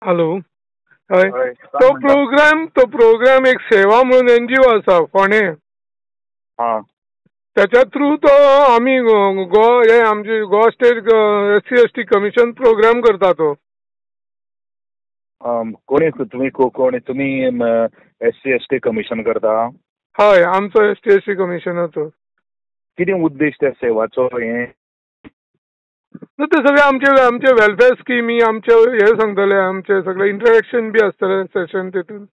Hello, हय. तो programme एक सेवा म्हणून एनजीओ आसा फोंडें, त्याच्या थ्रू तो आमी गोवा हे आमचे Goa state SC ST commission programme करता तो. कोणी तुमी कोण तुमी एससी एसटी कमिशन करता? हय, आमचो एसटी एसटी कमिशनाचो. कितें उद्देश त्या सेवाचो? हें ते सगळे आमचे आमचे वेलफेअर स्किमी आमचे हे सांगतले, आमचे सगळे इंटरेक्शन बी आसतले सेशन तितून.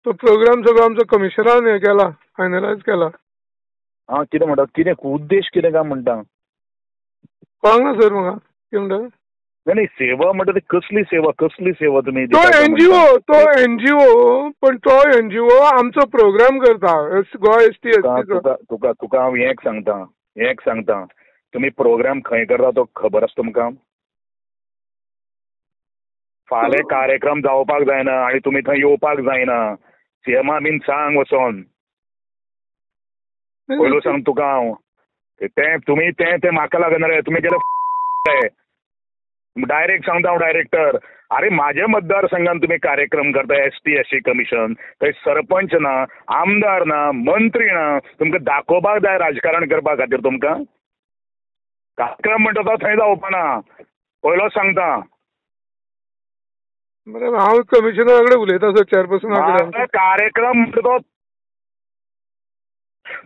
तो प्रोग्राम सगळो आमचो कमिशनान हे केला, फायनलायज केला. आं, कितें म्हणटा, कितें उद्देश कितें काय म्हणटा? कळोंक ना सर म्हाका, कितें म्हणटा? नाही नाही, सेवा म्हणटा ती कसली सेवा, कसली सेवा तुमी? तो एनजीओ, तो एनजीओ, पण तो एनजीओ आमचो प्रोग्राम करता गोवा एसटी एसटीचो. तुका तुका हांव एक सांगता, एक सांगता, तुमी प्रोग्राम खंय करता तो खबर आसा तुमकां? फाल्यां कार्यक्रम जावपाक जायना आनी तुमी थंय येवपाक जायना. सीएमा बीन सांग वचोन, पयलू सांग तुका हांव. तें तुमी तें तें म्हाका लागना रे, तुमी गेले डायरेक्ट सांगता हांव डायरेक्टर. अरे म्हाज्या मतदारसंघान तुमी कार्यक्रम करता एसटी एससी कमिशन, थंय सरपंच ना, आमदार ना, मंत्री ना, तुमकां दाखोवपाक जाय राजकारण करपा खातीर. तुमकां कार्यक्रम म्हणटा तो थंय जावपा ना, पयलोच सांगता. बरें, हांव कमिशनरा कडेन उलयता सर, चेअरपर्सना कडेन. कार्यक्रम म्हणटा तो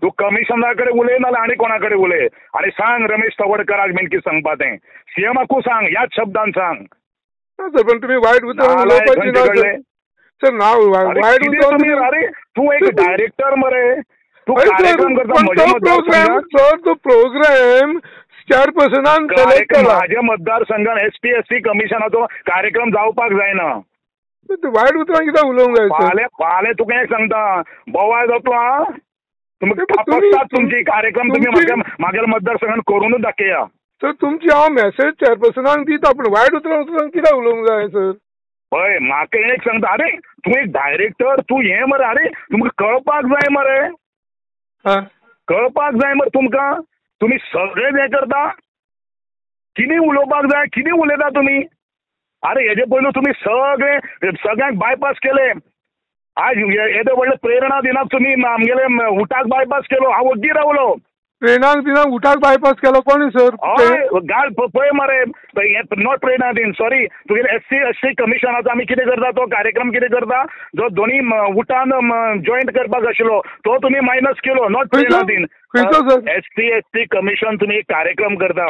तूं कमिशनरा कडेन उलय नाल्यार आनी कोणा कडेन उलय. आनी सांग रमेश तवडकराक बीन कितें सांगपा तें, सीएमाकूय सांग, ह्याच शब्दान सांग. ना सर, पण तुमी वायट उतरां उलोवपाची ना सर. ना वायट उतरां. अरे तूं एक डायरेक्टर मरे, तूं कार्यक्रम करता. प्रोग्राम सर, तो प्रोग्राम चेअरपर्सनान सिलेक्ट केला. म्हाज्या मतदारसंघान एसटी एससी कमिशनाचो कार्यक्रम जावपाक जायना. वायट उतरां कित्याक उलोवंक जाय? फाल्यां फाल्यां तुका एक सांगता, बोवाळ जातलो. आं, तुमकां तुमची कार्यक्रम तुमी म्हागेल्या मतदारसंघान करूनच दाखया. सर, तुमची हांव मॅसेज चेअरपर्सनाक दिता, पूण वायट उतरां उतरां कित्याक उलोवंक जाय सर? पळय म्हाका एक सांगता, अरे तूं एक डायरेक्टर, तूं हें मरे, अरे तुमकां कळपाक जाय मरे, कळपाक जाय मरे तुमकां. तुमी सगळें हें करता, कितें उलोवपाक जाय, कितें उलयता तुमी? अरे हेजे पयलू तुमी सगळे सगळ्यांक बायपास केले. आज येदे व्हडले प्रेरणा दिनाक तुमी आमगेले उटाक बायपास केलो, हांव वग्गी रावलो. प्रेरणा दिनाक उटाक बायपास केलो कोणी सर? हय, गाल पळय मरे, not प्रेरणा दिन, सॉरी, तुगेले एससी एसटी कमिशनाचो आमी कितें करता, तो कार्यक्रम कितें करता, जो दोनी उटान जॉयंट करपाक आशिल्लो तो तुमी मायनस केलो. Not प्रेरणा दिन, एससी एसटी कमिशन तुमी एक कार्यक्रम करता,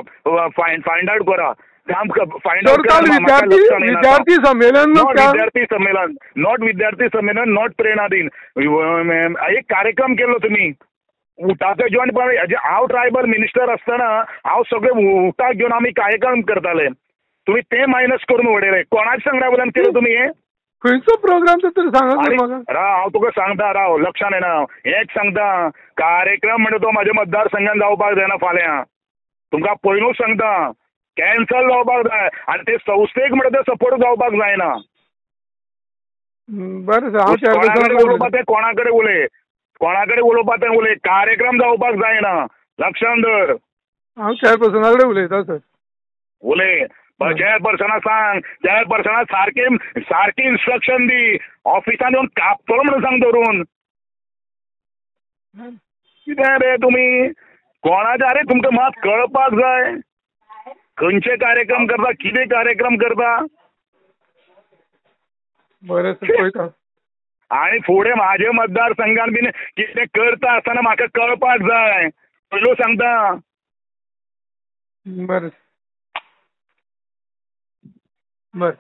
फायंड आवट करा. विद्यार्थी संमेलन, विद्यार्थी संमेलन, not विद्यार्थी संमेलन, not प्रेरणा दिन, एक कार्यक्रम केलो तुमी उटाचो जॉयंट. हांव ट्रायबल मिनिस्टर आसतना हांव सगळे उटाक घेवन आमी कार्यक्रम करताले, तुमी ते मायनस करून उडयले. कोणाच्या सांगण्या वयल्यान केलो तुमी हें? खंयचो प्रोग्राम तो तरी सांगा म्हाका. राव, हांव तुका सांगता, राव, लक्षान येना. एक सांगता, कार्यक्रम म्हणटा तो म्हाज्या मतदारसंघान जावपाक जायना फाल्यां, तुमकां पयलूच सांगता, कॅन्सल जावपाक जाय. आनी ते संस्थेक म्हणटा ते सपोर्ट जावपाक जायना. बरें सर, हांव चेअरपर्सना उलोवपा तें कोणा कडेन उलय, कोणा कडेन उलोवपा तें उलय, कार्यक्रम जावपाक जायना, लक्षान धर. हांव चेअरपर्सना कडेन उलयता सर. उलय, चेअरपर्सना सांग, चेअरपर्सना सारकें सारकें इन्स्ट्रक्शन दी, ऑफिसान येवन कापतलो म्हणून सांग धरून. कितें रे तुमी कोणाचे? अरे तुमकां मात कळपाक जाय खंयचे कार्यक्रम करता, कितें कार्यक्रम करता. बरें सर, पळयता. आनी फुडें म्हाजे मतदारसंघान बीन कितें करता आसतना म्हाका कळपाक जाय, पयलू सांगता. बरें बरें.